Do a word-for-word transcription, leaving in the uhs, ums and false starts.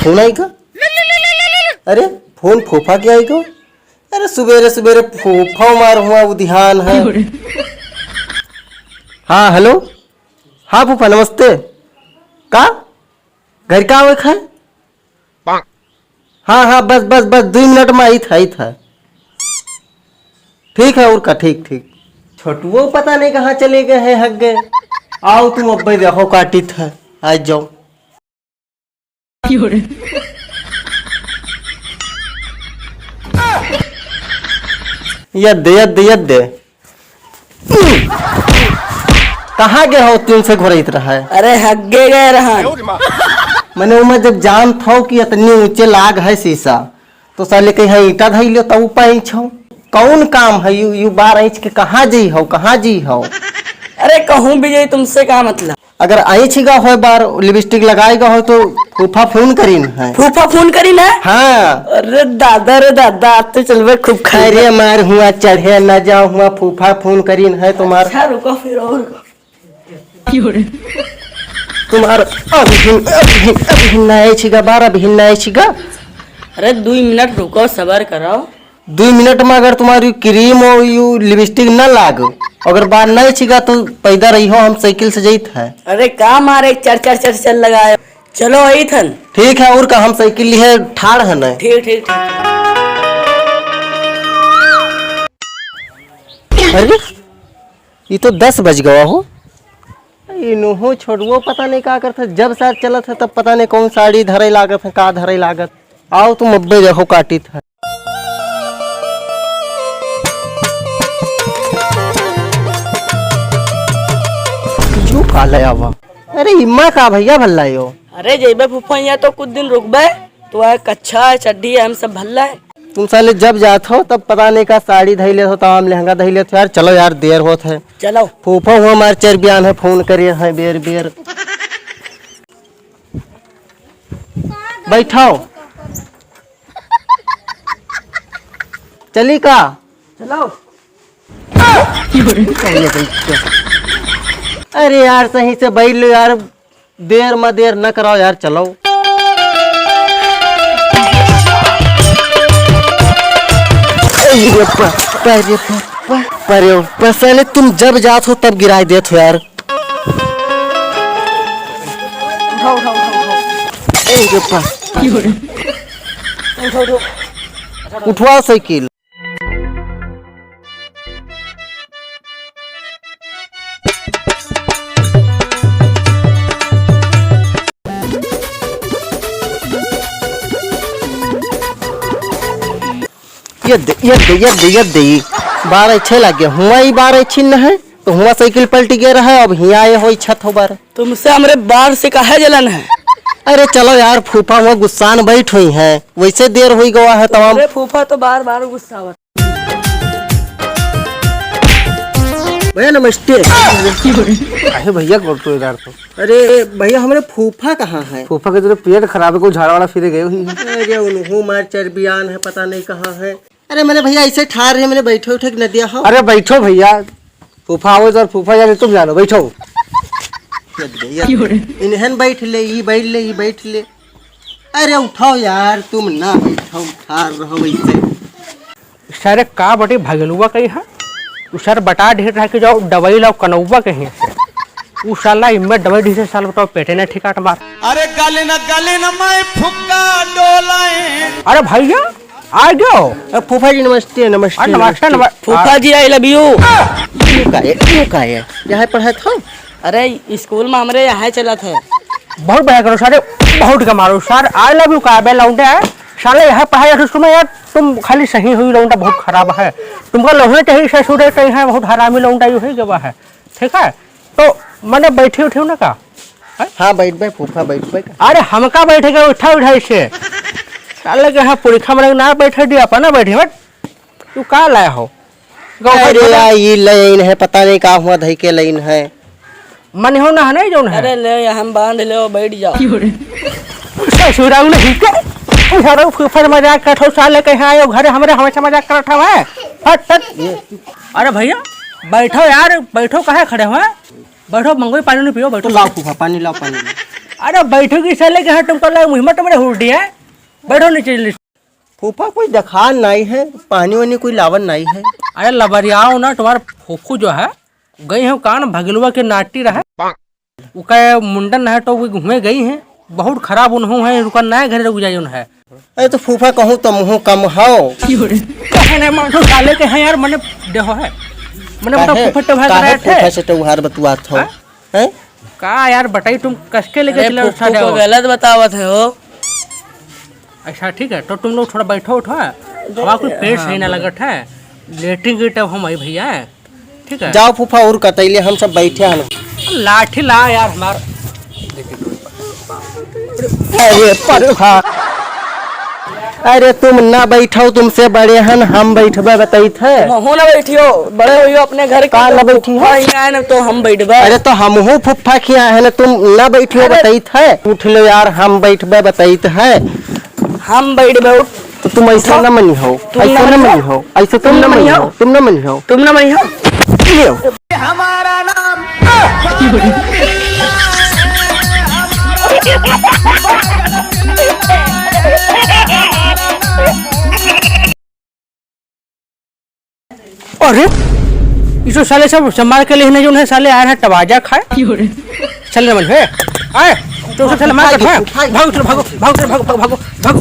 फोन आई का? अरे, फोन फूफा के आई का? अरे, सुबेरे सुबेरे फूफा मार हुआ उधियान है। हाँ, हेलो। हाँ फूफा, नमस्ते। का? घर का आवे खाए? हाँ, हाँ, बस, बस, बस, दुई मिनट में आई था, आई था। ठीक है, और का, ठीक, ठीक। छोटुओ पता नहीं कहाँ चले गए हैं, हग गए। आओ तुम अब्बे देखो, काटी था, आ जाओ। यद दे, यद दे, यद दे। कहाँ गए हो, तीन से घोरैत रहा है? अरे, हग्गे गए रहा। मने उमा जब जानत हो कि इतनी ऊंचे लाग है शीशा, तो साले कहीं ईंटा धई लो, तब ऊपर ईंच हो। कौन काम है यू, यू बार ईंच के कहाँ जी हो, कहाँ जी हो? अरे, कहूँ भी जाई, तुमसे का मतलब? अगर आइछ गा होय बार, लिपस्टिक लगाए गा होय तो फूफा फोन करीन है। फूफा फोन करीन है? हाँ। अरे दादा रे दादा, आज तो चलबे खूब खाए। अरे मार हुआ चढ़े न जाओ हुआ, फूफा फोन करीन है तुम्हार। अच्छा रुको फिर और। तुम्हार अभी, अभी, अभी नए छिगा बार, अभी नए छिगा। अरे दुई मिनट रुको, सबर करो। दुई मिनट में अगर तुम्हारी क्रीम और यू लिपस्टिक न लाग, अगर बार नहीं छिगा तो पैदा रही हो, हम साइकिल से जाइत है। अरे का मारे चर चर चर चर लगाए, चलो आई थन। ठीक है, और का हम साइकिल लिए ठाड़ है न। ठीक ठीक ठीक। अरे ये तो दस बज गवा हो। इनहू छोटुओ पता नहीं का करत है, जब साथ चलत है तब पता नहीं कौन साड़ी धरे लागत है, का धरे लागत। आओ तुम अब्बे देखो काटी था। जो काले आवा। अरे इम्मा का भैया भल्ला यो। अरे जइबे फूफा, यहाँ तो कुछ दिन रुकबे, तो वह कच्छा है, चड्ढी है, हम सब भल्ला है। तुम साले जब जात हो तब पता नहीं का साड़ी धई लेत हो, तमाम लहंगा धई लेत हो यार। चलो यार, देर होत है। चलो। फूफा हुआ हमार चरबियान है, फोन करे हैं बेर बेर। बैठाओ। चली का? चलो। अरे यार, सही से बैठ लो यार, देर में देर न कराओ यार, चलो। अरे पा-, पा-, अरे पा-, पा-, अरे पा-, साले तुम जब जात हो तब गिराए देत हो यार। उठाओ, उठाओ, उठाओ, उठाओ। ए रे बा-, बा-, उठाओ, उठाओ। उठवा साइकिल। ये दे, ये दे, ये दे, ये दे। बारह छः लग गया। हुआ ही बारह छीन है, तो हुआ साइकिल पलटी गया रहा, अब हियाँ आए हो, छत हो बार। तुमसे हमरे बार से काहे जलन है? अरे चलो यार, फूफा हुआ गुस्सान बैठ हुई है, वैसे देर हुई गवा है तमाम। अरे फूफा तो बार बार गुस्सावत। भैया नमस्ते। काहे भैया को तो इधर तो? अरे भैया, हमरे फूफा कहाँ है? फूफा के तो पेट खराब है, कोई झाड़ा वाड़ा फिरे गए हुई है। अरे उनहू मार चरबियान है, पता नहीं कहाँ है। अरे मने भैया ऐसे ठार रहे, मने बैठे उठे के नदिया हो। अरे बैठो भैया, फूफा आओ इधर, फूफा जाने तुम जानो, बैठो। ये दे, ये दे। इन्हन बैठ ले, ई बैठ ले, ई बैठ ले। अरे उठाओ यार, तुम ना बैठो, ठार रहो ऐसे। सारे का बटे भगलुआ कही है, उ सर बटा ढेर रहा कि जाओ दवाई लाओ कनौआ कहीं से। उ साला इम्मे दवाई ढीसे साल बताओ पेटे ना ठिकाट मार। अरे गले न गले न मैं फुक्का डोलाए। अरे भैया, आ गयो। अ, फूफा जी नमस्ते, नमस्ते, अरे नमस्ते, नमस्ते। नमस्ते। फूफा जी, I love you। यू का है, यू का है? यहाँ पढ़त हो? अरे, स्कूल में हमरे यहाँ चलत है। बहुत बढ़िया करो सारे, बहुत कमाल हो सार। I love you का बे लौंडे है? साले यहाँ पढ़ाई है स्कूल में यार, तुम खाली सही हुई लौंडा बहुत खराब है। तुमका लौंडे चाहिए ससुरे कहीं है, बहुत हरामी लौंडा यू ही गवा है। ठीक है? तो मने बैठी उठी ना का? हैं? हाँ, बैठ बे, फूफा, बैठ बे। अरे, हमका बैठे के उठा उठाई से। साले के यहाँ पुरखा मरे ना बैठे दिया, अपना बैठे, बट तू का लाया हो? गौ अरे, बैठा। आ, ई लाइन है, पता नहीं का हुआ, धई के लाइन है। मन हो ना है, नहीं जौन है। अरे, ले, हम बांध ले, बैठ जाओ। ससुराल नहीं के, ससुराल फूफा मजाक करत हो, साले के यहाँ आयो, घरे हमरे हमेशा मजाक करत हो, है? हट, हट। अरे भैया, बैठो यार, बैठो, काहे खड़े हो, हैं? बैठो, मंगोई पानी नहीं पियो, बैठो। तो लाओ फूफा, पानी लाओ, पानी लाओ। अरे बैठो कि साले के, हाँ, तुमको लगा मुहिमा तुम्हारे हुर्डी है। बैठो नीचे। फूफा कोई देखान नाई है, पानी वानी कोई लावन नाई है। अरे लबरियाओ ना, तुम्हार फूफू जो है, गई है कान भगलुआ के नाटी रहे। उका मुंडन है तो वो घूमे गई है, बहुत खराब उन्हों है, रुका ना घरे रुक जाए उन्हें। अरे तो फूफा कहूँ तो मुँह कम हो। कहे ना मानो साले के हैं यार, मने देहो है। मने बताओ काहे, फूफा तो भाग काहे रहे थे। फूफा से त्योहार बतुआत हो? हाँ? हैं? का यार बताई, तुम कसके लेके अरे चले हो फूफू सारे को हो। गलत बतावत है हो। अच्छा ठीक है, तो तुम लोग थोड़ा बैठो उठो, हमारा कोई पेट सही ना लगत है, लेटिंग की तब हम आई भैया, ठीक है। जाओ फूफा और कतैले, हम सब बैठे हैं। लाठी ला यार हमार। अरे पर अरे तुम ना बैठो, तुमसे बड़े हन, हम बैठबे बतैत है। तुम हो ना बैठियो, बड़े होइयो अपने घर के, का तो ना बैठी हो? फुफ्फा यहाँ है ना तो हम बैठबे। अरे तो हमहू फुफ्फा के यहाँ है ना, तुम ना बैठियो अरे बतैत है। उठ लो यार, हम बैठबे बतैत है। हम बैठबे उठ। तो तुम ऐसा उठो। ना मनी हो, तुम ऐसा ना ना मनी मनी हो। हो, ऐसे तुम तुम ना ना मनी मनी हो। हो, तुम ना मनी हो। तुम ना मनी हो। लियो। हमारा नाम अरे, ई तो साले सब संभाल के लेहने जोन है, साले आए हैं तबाजा खाए। साले मन है, आए, तो सब साले मार के खाए। भागो, चलो, भागो, भागो, चलो, भागो, भागो, भागो।